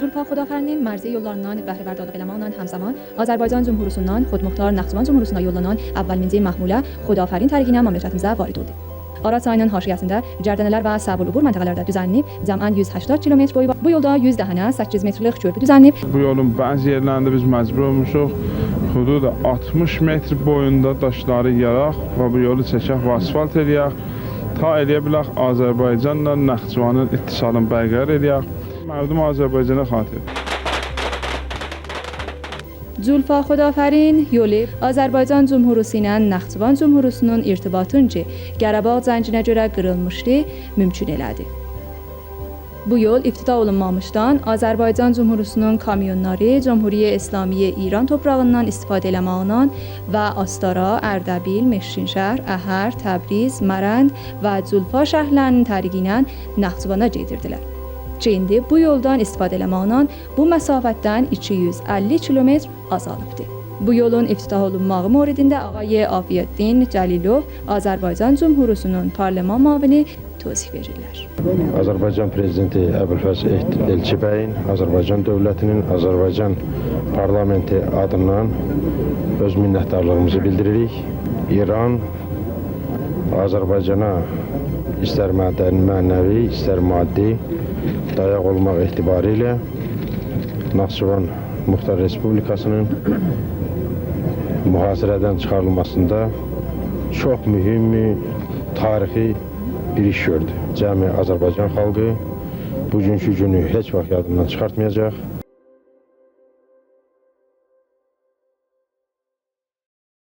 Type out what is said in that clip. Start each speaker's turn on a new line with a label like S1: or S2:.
S1: Culfa Xudafərinin mərzi yollarından bəhrəbərdarlıq eləməklə həmzaman Azərbaycan Cümhurlusundan Xudmuxtar Naxçıvan Cümhurlusuna yollanan əvvəlinci məhmulə Xudafərin təriqinə məmləkətimizə varid oldu. Araz çayının haşiyəsində Cərdənələr və Səbul-Ubur məntəqələrdə düzənlənib, cəmən 180 kilometr boyu bu yolda 100 dəhənə 8 metrlik körpü düzənlənib.
S2: Bu yolun bəzi yerlərində biz məcbur olmuşuq hüdudu 60 metr boyunda daşları yaraq və bu yolu çəkək və asfalt eləyək. Ta eləyə bilək Azərbaycanla Naxçıvanın ittisalını bərqərar eləyək. Mərdum Azərbaycana xatir.
S1: Culfa Xudafərin yolu Azərbaycan Cümhurlusu ilə Naxçıvan Cümhurlusunun irtibatın ki, Qarabağ cənginə görə qırılmışdı, mümkün elədi. Bu yol iftitah olunmamışdan Azərbaycan Cümhurlusunun kamyonları Cümhuriyyə İslamiyyə İran torpağından istifadə eləməklə və Astara, Ərdəbil, Meşkinşəhr, Əhər, Təbriz, Mərənd və Culfa şəhərlərinin təriqi ilə Naxçıvana gedirdilər. Ki indi bu yoldan istifadə eləməklə bu məsafətdən 250 kilometr azalıbdı. Bu yolun iftitah olunmağı moridində Ağay Afiyəddin Cəlilov Azərbaycan Cümhurlusunun parlament müavini tozih verirlər.
S3: Azərbaycan Prezidenti Əbülfəz Elçi bəyin, Azərbaycan dövlətinin, Azərbaycan parlamenti adından öz minnətdarlığımızı bildiririk. İran Azərbaycana istər mənəvi, istər maddi dayaq olmaq etibarilə Naxçıvan Muxtar Respublikasının mühasirədən çıxarılmasında çox mühüm tarixi bir iş gördü. Cəmi Azərbaycan xalqı bugünkü günü heç vaxt yadından çıxartmayacaq.